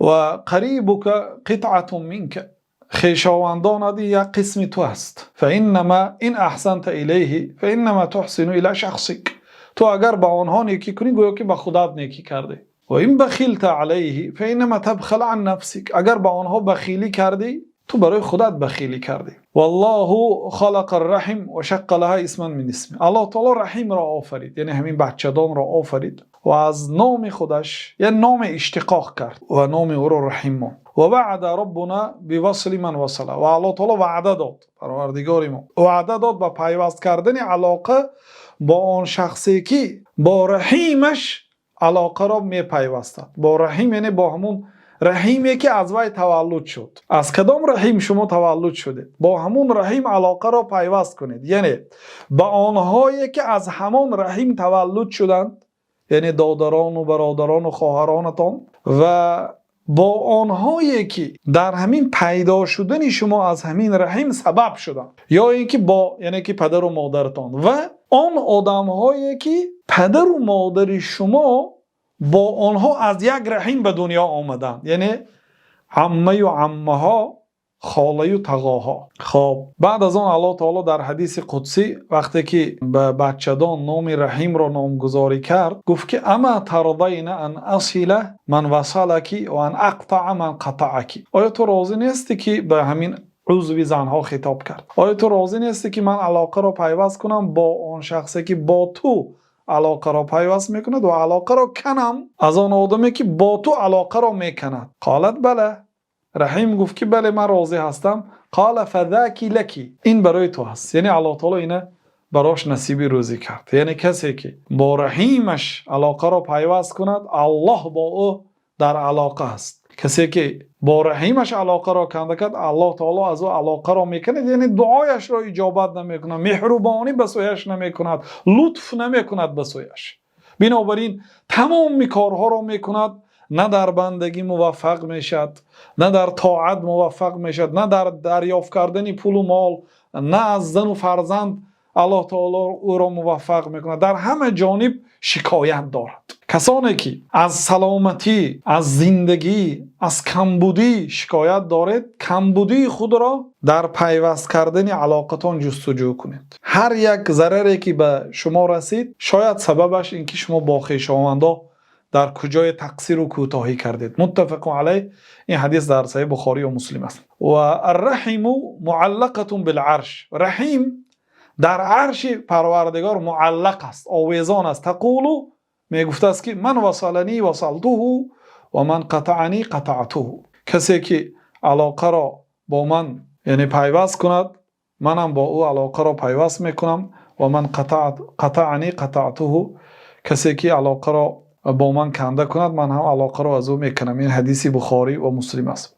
وقريبك قطعة منك, хешовандонат як қисми ту аст. فإنما إن أحسنت إليه فإنما تحسن إلى شخصك, ту агар ба онҳо некӣ кунӣ, гӯё ки ба худат некӣ кардӣ. وإن بخلت عليه فإنما تبخل عن نفسك, агар ба онҳо бахилӣ кардӣ, ту барои худат бахилӣ кардӣ. والله خلق الرحم وشق لها اسما من اسمه, Аллоҳ таоло раҳимро офарид, яъне ҳамин бачадонро офарид ва аз номи худаш як номе иштиқоқ кард ва номи ӯро Раҳим монд. ووعد ربنا بوصل من وصل, ва Аллоҳ таоло ваъда дод, Парвардигори мо ваъда дод ба пайваст кардани алоқа бо он шахсе, ки бо раҳимаш алоқаро мепайвастад. Бо раҳим, яъне бо ҳамун раҳиме, ки аз вай таваллуд шуд. Аз кадом раҳим шумо таваллуд шудед, бо ҳамун раҳим алоқаро пайваст кунед, яъне ба онҳое, ки аз ҳамон раҳим таваллуд шуданд, яъне додарону бародарону хоҳаронатон ва бо онҳое, ки дар ҳамин пайдо шудани шумо аз ҳамин раҳим сабаб шуданд, ё ин ки бо, яъне ки, падару модаратон ва он одамҳое, ки падару модари шумо бо онҳо аз як раҳим ба дунё омаданд, яъне аммаю аммаҳо, холаю тағоҳо. Хоб, баъд аз он Аллоҳ таоло дар ҳадиси қудсӣ, вақте ки ба бачадон номи раҳимро номгузорӣ кард, гуфт ки: أما ترضين أن أصل من وصلك وأن أقطع من قطعك, оё ту розӣ нестӣ, ки ба ҳамин узви занҳо хитоб кард, оё ту розӣ нестӣ, ки ман алоқаро пайваст кунам бо он шахсе, ки бо ту алоқаро пайваст мекунад, ва алоқаро канам аз он одаме, ки бо ту алоқаро меканад? قالت بلى, раҳим гуфт, ки бале, ман розӣ ҳастам. قال فذاك لك, ин барои ту ҳаст. Яъне Аллоҳ таоло ина барош насиби рӯзӣ кард, яъне касе, ки бо раҳимаш алоқаро пайваст кунад, Аллоҳ бо ӯ дар алоқа аст. Касе, ки бо раҳимаш алоқаро канда кард, Аллоҳ таоло аз ӯ алоқаро мекунад, яъне дуояшро иҷобат намекунад, меҳрубонӣ ба сӯяш намекунад, лутф намекунад ба сӯяш. Бинобар ин тамоми корҳоро мекунад, на дар бандагӣ муваффақ мешавад, на дар тоат муваффақ мешавад, на дар дарёфт кардани пулу мол, на аз зану фарзанд Аллоҳ таоло ӯро муваффақ мекунад. Дар ҳама ҷониб шикоят дорад. Касоне, ки аз саломатӣ, аз зиндагӣ, аз камбудӣ шикоят доред, камбудии худро дар пайваст кардани алоқатон ҷустуҷӯ кунед. Ҳар як зараре, ки ба шумо расид, шояд сабабаш ин ки шумо бо хешовандо дар куҷое тақсиру кӯтоҳӣ кардед. متفق عليه, ин ҳадис дар Саҳиҳ Бухорию Муслим аст. والرحم معلقة بالعرش, раҳим дар арши Парвардигор муаллақ аст, овезон аст. تقول, мегуфтааст, ки: من وصلني وصلته ومن قطعني قطعته, касе ки алоқаро бо ман, яъне, пайваст кунад, манам бо ӯ алоқаро пайваст мекунам. ومن قطعني قطعته, касе ки алоқаро бо ман канда кунад, ман ҳам алоқаро аз ӯ мекунам. Ин ҳадиси Бухорӣ ва Муслим аст.